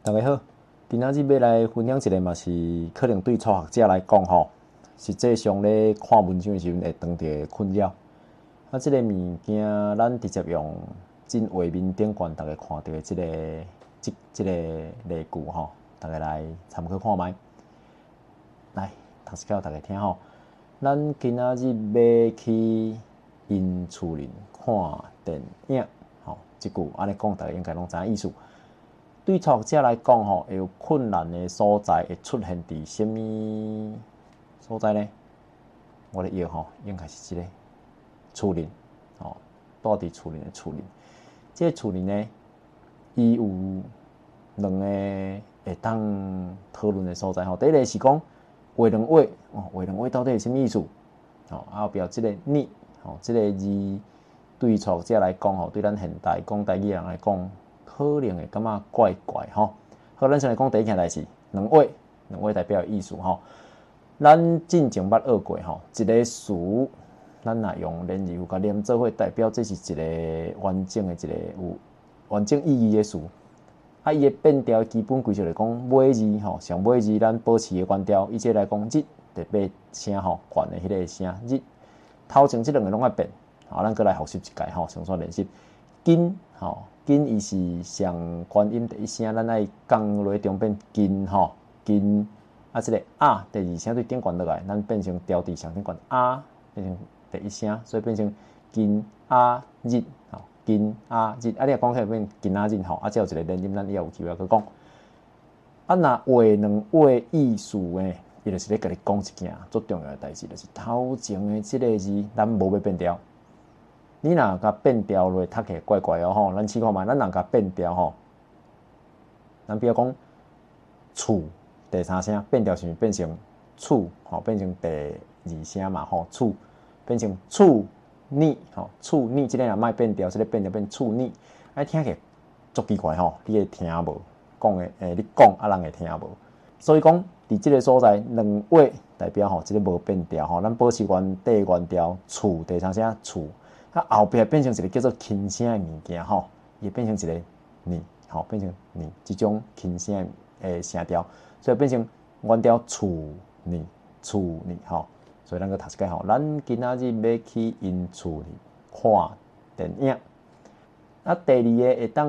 大家好，今仔日欲來分享一個嘛是可能對初學者來講吼，實際上咧看文章的時陣會當著的困擾。啊，這個物件咱直接用進畫面頂懸，逐家看著的這個例句吼，逐家來參考看覓。來，讀一遍予逐家聽吼。咱今仔日欲去𪜶厝裡看電影，吼，這句按呢講，逐家應該攏知影意思。對初學者來講吼，會有困難的所在會出現佇啥物所在呢？我咧臆吼，應該是這個厝裡，吼，住佇厝裡的厝裡。這個厝裡呢，伊有兩個會當討論的所在吼。第一個是講畫兩畫，哦，畫兩畫到底是啥物意思？吼，後壁這個呢，吼，這個字對初學者來講吼，對咱現代講台語的人來講，可能會感覺怪怪吼。好，咱先來講第一件代誌，兩畫，兩畫代表的意思吼。咱進前捌學過吼，一個詞，咱若用連字符共連做伙，代表這是一個完整的一個有完整意義的詞。啊，伊的變調基本規則來講，尾字吼，上尾字咱保持的原調，以這來講，日第八聲吼，懸的彼个聲日，頭前這兩个攏愛變。好，咱閣來複習一擺吼，先煞練習。今吼，今伊是上懸音第一聲，咱愛降落中變金吼，金。啊，這個啊第二聲對頂懸落來，咱變成調佇上頂懸啊，變成第一聲，所以變成今仔日吼，今仔日。啊，你若講起來變今仔日吼，啊，這有一個連音，咱以後有機會閣講。啊，若畫兩畫意思呢，伊就是咧共你講一件足重要的代誌，就是頭前的這個字，咱無欲變調。你若共變調落，讀起來怪怪哦吼。咱試看覓，咱若共變調吼，咱比如講厝第三聲變調，是毋是變成厝吼？變成第二聲嘛吼？厝變成厝呢吼？厝呢，這个若莫變調，這個變調變厝呢，啊聽起來足奇怪吼！你會聽無？講的欸，你講啊，人會聽無？所以講，佇這个所在，兩畫代表吼，這个無變調吼，咱保持原底原調，厝第三聲厝。啊，後壁變成一個叫做輕聲的物件吼，伊變成一個呢，吼，變成呢這種輕聲的聲調，所以變成原調厝呢，厝呢吼。所以咱閣讀一擺吼，咱今仔日欲去𪜶厝裡看電影。啊，第二个會當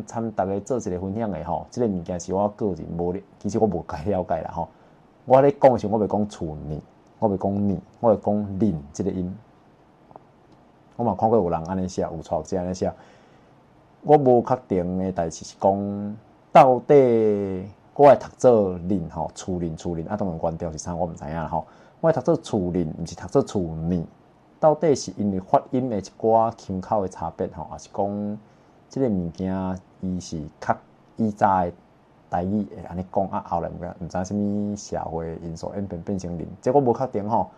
參逐家做一個分享的吼，這個物件是我個人無咧，其實我無介了解啦吼。我咧講的時陣，我袂講厝呢，我袂講呢，我會講恁這個音。我嘛看過有人按呢寫，有初學者按呢寫。我無確定的代誌是講，到底我會讀做恁吼，厝恁厝恁，啊，當然原調是啥，我毋知影啦吼。我會讀做厝恁，毋是讀做厝呢。到底是因為發音的一寡腔口的差別吼，抑是講這個物件伊是較以早的台語會按呢講，啊後來毋知啥物社會因素演變變成恁，這我無確定吼。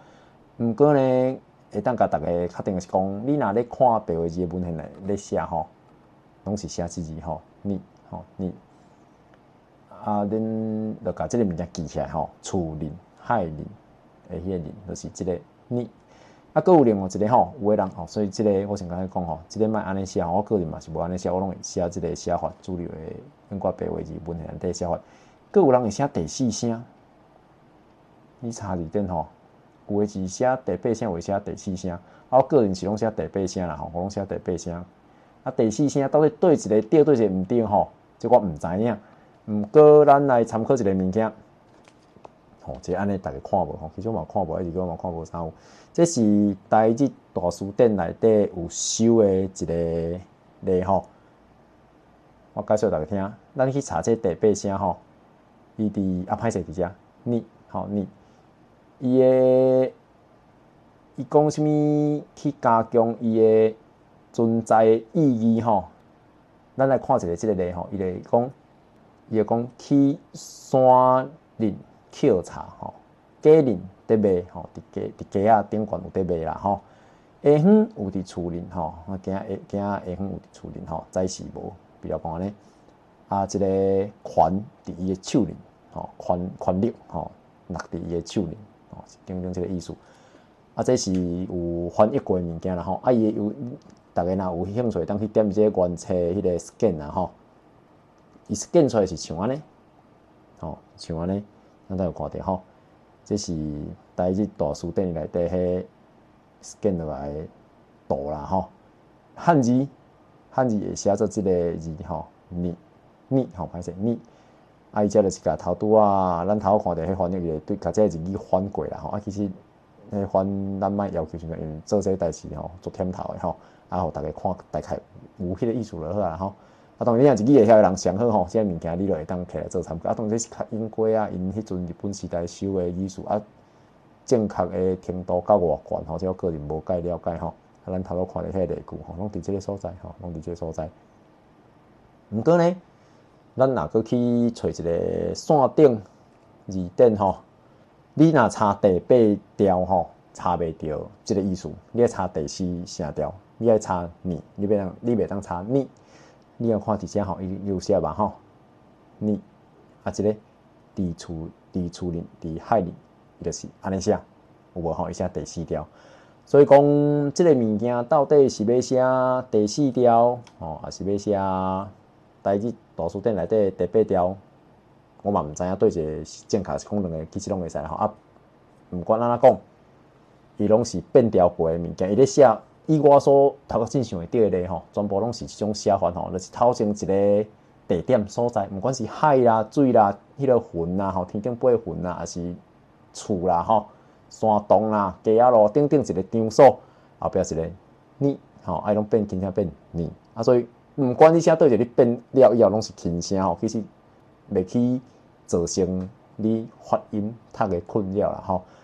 毋過呢，會當共逐家確定的是講，你若咧看白話字的文獻來咧寫吼，攏是寫這字吼，呢吼呢。啊，恁就共這个物件記起來吼，厝恁海恁的彼個恁，就是這個呢。啊，閣有另外一個吼，有的人吼，所以這個我先共你講吼，這個莫按呢寫，我個人嘛是無按呢寫，我攏會寫這個寫法，主流的用掛白話字文獻內底寫法。閣有人會寫第四聲，你查字典吼，有的是寫第八聲，有的寫第四聲。啊，我個人是攏寫第八聲啦吼，我攏寫第八聲。啊，第四聲到底佗一个對，佗一个毋對吼？這我毋知影。毋過咱來參考一个物件，吼，這按呢逐家看無吼？其實我嘛看無，一直我嘛看無啥有。這是台日大辭典內底有收的一個例吼。我介紹逐家聽，咱去查這第八聲吼，伊佇啊歹勢佇遮，呢吼呢，伊的伊講啥物去加強伊的存在的意義吼？咱來看一下這個例吼，伊就講，伊就講去山林抾柴吼，街林佇賣吼，佇街佇街仔頂懸有佇賣啦吼。下昏有佇厝裡吼，我驚下驚下昏有佇厝裡吼，早時無，比較講按呢。啊，這個權佇伊的手裡吼，權權力吼，落佇伊的手裡吼，是等等這個意思。啊，這是有翻譯過的物件啦吼。啊，伊有逐家若有興趣，當去點這個原冊彼個 scan 啦吼。伊 scan 出來是像按呢，吼，像按呢，咱都有看著吼。這是台日大辭典內底彼 scan 落來的圖啦，吼。漢字漢字會寫做這个字吼，你你吼，歹勢你。啊，伊這就是共頭拄仔，咱頭看著彼翻譯伊對，共這个日語翻過啦吼。啊，其實彼翻咱莫要求傷濟，因為做這个代誌吼，足忝頭的吼。啊，予逐家看大概有彼个意思就好啊吼。啊，當然你若日語會曉的人上好吼，這个物件你就會當摕來做參考。啊，當然這是較隱晦啊，𪜶彼陣日本時代收的語詞啊，正確的程度到偌懸吼，這我個人無介了解吼。啊，咱頭拄看著彼个例句吼，攏佇這个所在吼，攏佇這个所在。毋過呢，咱若閣去揣一个線頂字典吼，你若查第八調吼，查袂著這个意思。你愛查第四聲調，你愛查你，你袂當查你。你要看佇遮吼，伊有寫嘛吼？你啊，這个佇厝佇厝裡佇海裡，伊就是按呢寫，有無吼？伊寫第四調。所以講，這个物件到底是欲寫第四調吼，抑是欲寫台日大辭典內底第八調？我嘛毋知影佗一个是正確，是講兩个其實攏會使吼。啊，毋管按怎講，伊攏是變調過的物件。伊咧寫，以我所頭殼頂想會著的咧吼，全部攏是這種寫法吼，就是頭前一个地點所在，毋管是海啦、水啦、彼个雲啦、吼，天頂飛雲啦，抑是厝啦、吼，山洞啦、街仔路等等一個場所，後壁一个你吼，愛攏變輕聲變你啊，所以毋管你寫佗一個你變了以後攏是輕聲吼，其實袂去造成你發音讀的困擾啦吼。